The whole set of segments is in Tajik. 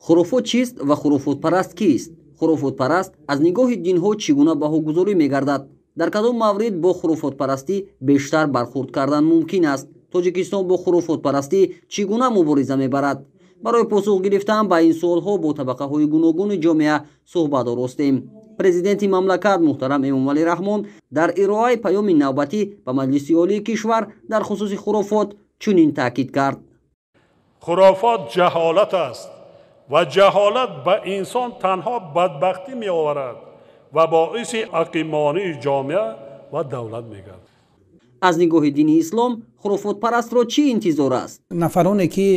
Хурофот чист ва хурофотпараст кист? Хурофотпараст аз нигоҳи динҳо чӣ гуна баҳогузорӣ мегардад? Дар кадом маврид бо хурофотпарастӣ бештар бархурд кардан мумкин аст? Тоҷикистон бо хурофотпарастӣ чӣ гуна мубориза мебарад? Барои посух гирифтан ба ин суолҳо бо табақаҳои гуногуни ҷомеа суҳбат оростем. Президенти мамлакат муҳтарам Эмомалӣ Раҳмон дар ироаи паёми навбатӣ ба Маҷлиси Олии кишвар дар хусуси хурофот чунин таъкид кард: Хурофот ҷаҳолат аст ва ҷаҳолат ба инсон танҳо бадбахтӣ меоварад ва боиси ақимонии ҷомеа ва давлат мегардад. Аз нигоҳи дини ислом хурофотпарастро чӣ интизор аст? Нафароне ки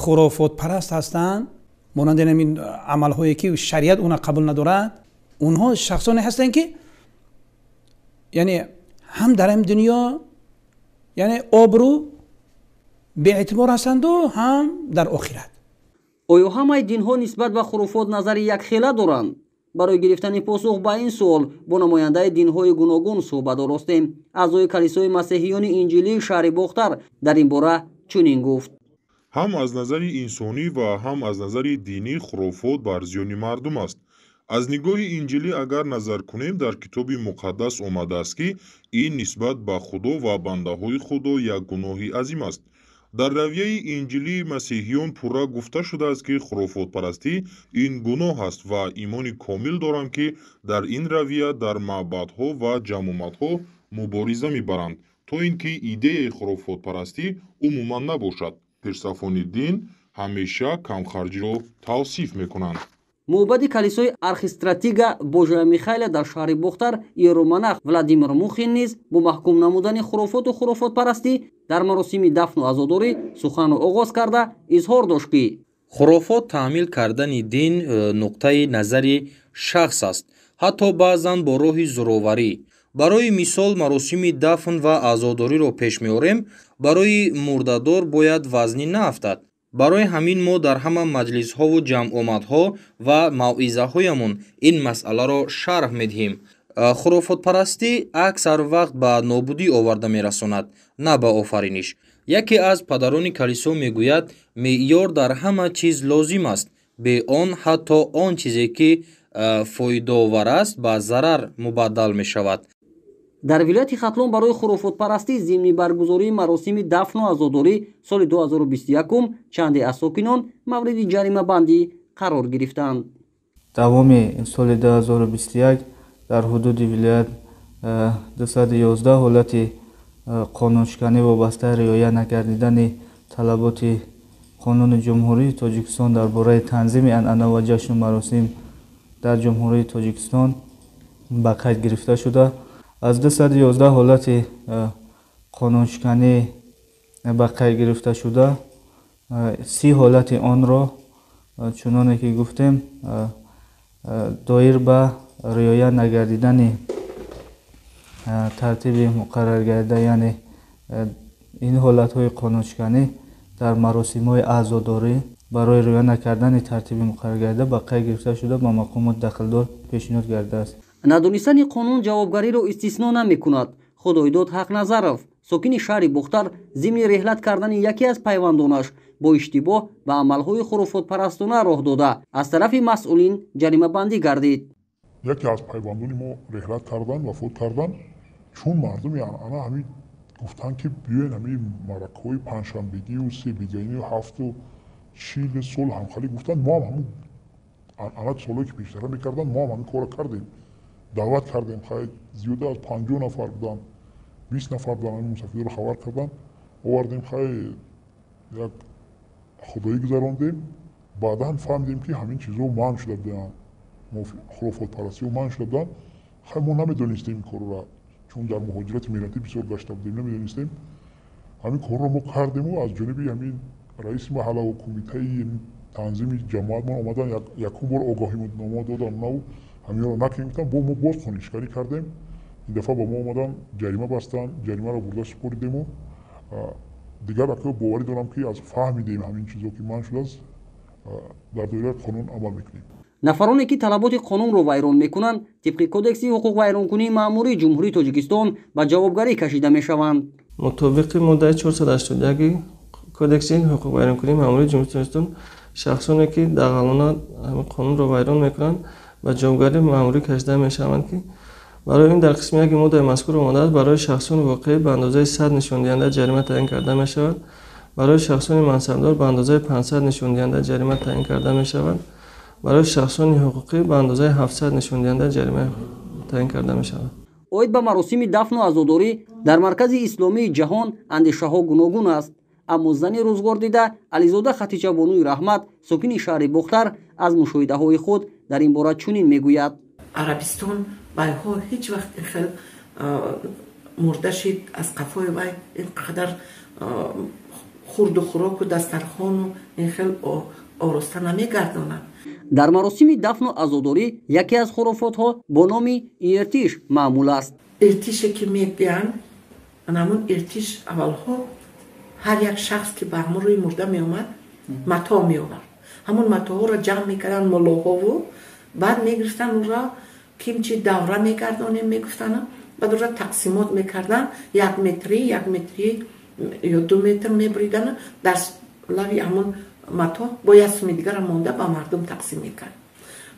хурофотпараст ҳастанд, монанди ҳамин амалҳое ки шариат онро қабул надорад, онҳо шахсоне ҳастанд ки яъне ҳам дар ҳамин дунё яъне обрӯ беэътибор ҳастанду ҳам дар охират. Оё ҳамаи динҳо нисбат ба хурофот назари якхела доранд? Барои гирифтани посух ба ин суол бо намояндаи динҳои гуногун суҳбат оростем. Аъзои калисои масеҳиёни инҷилии шаҳри Бохтар дар ин бора чунин гуфт: Ҳам аз назари инсонӣ ва ҳам аз назари динӣ хурофот бар зиёни мардум аст. Аз нигоҳи инҷилӣ агар назар кунем, дар Китоби Муқаддас омадааст, ки ин нисбат ба Худо ва бандаҳои Худо як гуноҳи азим аст. Дар равияи инҷилии масеҳиён пурра гуфта шудааст, ки хурофотпарастӣ ин гуноҳ аст, ва имони комил дорам, ки дар ин равия дар маъбадҳо ва ҷамъомадҳо мубориза мебаранд, то ин ки идеяи хурофотпарастӣ умуман набошад. Пешсафони дин ҳамеша камхарҷиро тавсиф мекунанд. Мӯбади калисои Архистратига Божия Михайла дар шаҳри Бохтар иеромонах Владимир Мухин низ бо маҳкум намудани хурофоту хурофотпарастӣ дар маросими дафну азодорӣ суханро оғоз карда изҳор дошт, ки хурофот таъмил кардани дин нуқтаи назари шахс аст, ҳатто баъзан бо роҳи зӯроварӣ. Барои мисол, маросими дафн ва азодориро пеш меорем. Барои мурдадор бояд вазнӣ наафтад. Барои ҳамин мо дар ҳама маҷлисҳову ҷамъомадҳо ва мавъизаҳоямон ин масъаларо шарҳ медиҳем. Хурофотпарастӣ аксар вақт ба нобудӣ оварда мерасонад, на ба офариниш. Яке аз падарони калисо мегӯяд: меъёр дар ҳама чиз лозим аст, бе он ҳатто он чизе ки фоидаовар аст, ба зарар мубаддал мешавад. Дар вилояти Хатлон барои хурофотпарастӣ зимни баргузории маросими дафну азодорӣ соли 2021 чанде аз сокинон мавриди ҷаримабандӣ қарор гирифтанд. Давоми соли 2021 дар ҳудуди вилоят 211 ҳолати қонуншиканӣ вобаста риоя накардидани талаботи Қонуни Ҷумҳурии Тоҷикистон дар бораи танзими анъана ва ҷашну маросим дар Ҷумҳурии Тоҷикистон ба қайд гирифта шуда, аз 211 ҳолати қонуншиканӣ ба қайд гирифташуда 30 ҳолати онро, чуноне ки гуфтем, доир ба риоя нагардидани тартиби муқарраргардида, яъне ин ҳолатҳои қонуншиканӣ дар маросимҳои аъзодорӣ барои риоя накардани тартиби муқарраргардида ба қайд гирифта шуда, ба мақомоти дахлдор пешниҳод гардидааст. Надонистани қонун ҷавобгариро истисно намекунад. Худойдод Ҳақназаров, сокини шаҳри Бохтар, зимни реҳлат кардани яке аз пайвандонаш бо иштибоҳ ба амалҳои хурофотпарастона роҳ дода, аз тарафи масъулин ҷаримабандӣ гардид. Яке аз пайвандони мо реҳлат кардан, вафот кардан, чун мардуми анъана ҳамин гуфтанд, ки биёен ҳамин маъракаҳои панҷшанбегию себиганию 7 40 сол ҳамхалӣ гуфтанд. Мо ҳам ҳамун анъана, солое ки пештара мекарданд, мо ҳам ҳамин корро кардем, даъват кардем. Хай, зиёда аз 50 нафар буданд, 20 нафар буданд. Ҳамин мусафидро хабар карданд, овардем, хай, як худоӣ гузарондем. Баъдан фаҳмидем, ки ҳамин чизҳо манъ шуда буданд, хурофотпарастиҳо манъ шуда буданд. Хай, мо намедонистем ин корро, чун дар муҳоҷирати меҳнатӣ бисёр гашта будем, намедонистем. Ҳамин корро мо кардему аз ҷониби ҳамин раиси маҳаллаву кумитаи танзими ҷамоатмон омадан, якум бор огоҳинома додан, наву ҳаминро накунем гуфтан. Бо мо боз қонуншиканӣ кардем. Ин дафъа ба мо омадан, ҷарима бастанд, ҷаримаро бурда супоридему дигар акӯ боварӣ дорам, ки аз фаҳмидем ҳамин чизо ки манъ шудааст, дар доираи қонун амал мекунем. Нафароне ки талаботи қонунро вайрон мекунанд, тибқи Кодекси ҳуқуқвайронкунии маъмурии Ҷумҳурии Тоҷикистон ба ҷавобгарӣ кашида мешаванд. Мутобиқи моддаи 481 Кодекси ҳуқуқвайронкунии маъмурии Ҷумҳурии Тоҷикистон, Шахсоне ки дағалона ҳамин қонунро вайрон мекунанд, ба ҷавобгарии маъмурӣ кашида мешаванд, ки барои ин дар қисми яки моддаи мазкур омадааст: барои шахсони воқеӣ ба андозаи 100 нишондиҳанда ҷарима таъин карда мешавад, барои шахсони мансабдор ба андозаи 500 нишондиҳанда ҷарима таъин карда мешавад, барои шахсони ҳуқуқӣ ба андозаи 700 нишондиҳанда ҷарима таъин карда мешавад. Оид ба маросими дафну азодорӣ дар Маркази Исломии ҷаҳон андешаҳо гуногун аст. Аммо зани рӯзгор дида Ализода Хатичабонуи Раҳмат, сокини шаҳри Бохтар, аз мушоҳидаҳои худ дар ин бора чунин мегӯяд. Арабистон вайҳо ҳеҷ вақт ин хел мурда шид, аз қафои вай ин қадар хурду хӯроку дастархону ин хел ороста намегардонанд. Дар маросими дафну азодорӣ яке аз хурофотҳо бо номи иртиш маъмул аст. Иртише ки мегӯянд, ҳамун иртиш аввалҳо ҳар як шахс ки ба ҳамун рӯи мурда меомад, матоъ меовард. Ҳамун матоъҳоро ҷамъ мекарданд моллоҳову, баъд мегирифтанд ӯро, кимчи давра мегардонем мегуфтанд, баъд ӯро тақсимот мекарданд, як метрӣ, як метрӣ ё 2 метр мебуриданд, дар лави ҳамун матоъ бо як суми дигара монда ба мардум тақсим мекард.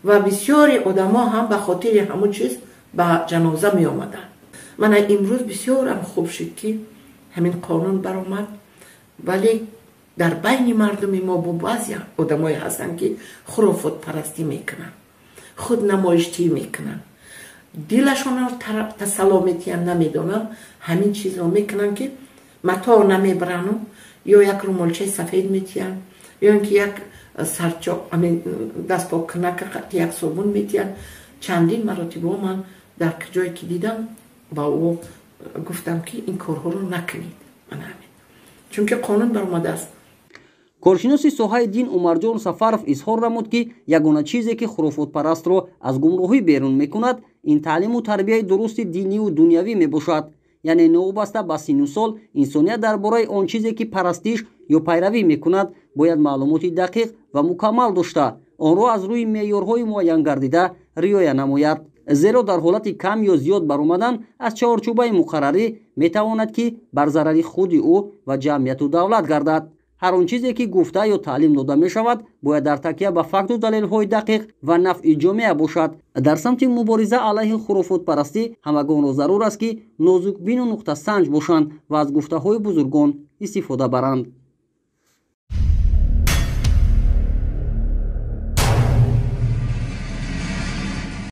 Ва бисёри одамо ҳам ба хотири ҳамун чиз ба ҷаноза меомаданд. Мана имрӯз бисёрам хуб шуд, ки ҳамин қонун баромад, вале дар байни мардуми мо бо баъзе одамое ҳастанд, ки хурофотпарастӣ мекунанд, худнамоиштӣ мекунанд, дилашонро тасалло метиҳанд, намедонам, ҳамин чизро мекунанд, ки матоъ намебарану ё як румолчаи сафед метиҳанд, ё ин ки як сарчоқ, дастпоккунака як собун метиҳанд. Чандин маротибо ман дар ҷое ки дидам, ба ӯ гуфтам, ки ин корҳоро накунед, мана ҳамин, чунки қонун баромадааст. Коршиноси соҳаи дин Умарҷон Сафаров изҳор намуд, ки ягона чизе ки хурофотпарастро аз гумроҳӣ берун мекунад, ин таълиму тарбияи дурусти диниву дунявӣ мебошад. Яъне новобаста ба сину сол, инсоният дар бораи он чизе ки парастиш ё пайравӣ мекунад, бояд маълумоти дақиқ ва мукаммал дошта, онро аз рӯи меъёрҳои муайянгардида риоя намояд. Зеро дар ҳолати кам ё зиёд баромадан аз чаҳорчӯбаи муқаррарӣ метавонад, ки бар зарари худи ӯ ва ҷамъияту давлат гардад. Ҳар он чизе ки гуфта ё таълим дода мешавад, бояд дар такя ба факту далелҳои дақиқ ва нафъи ҷомеа бошад. Дар самти мубориза алайҳи хурофотпарастӣ ҳамагонро зарур аст, ки нозукбину нуқтасанҷ бошанд ва аз гуфтаҳои бузургон истифода баранд.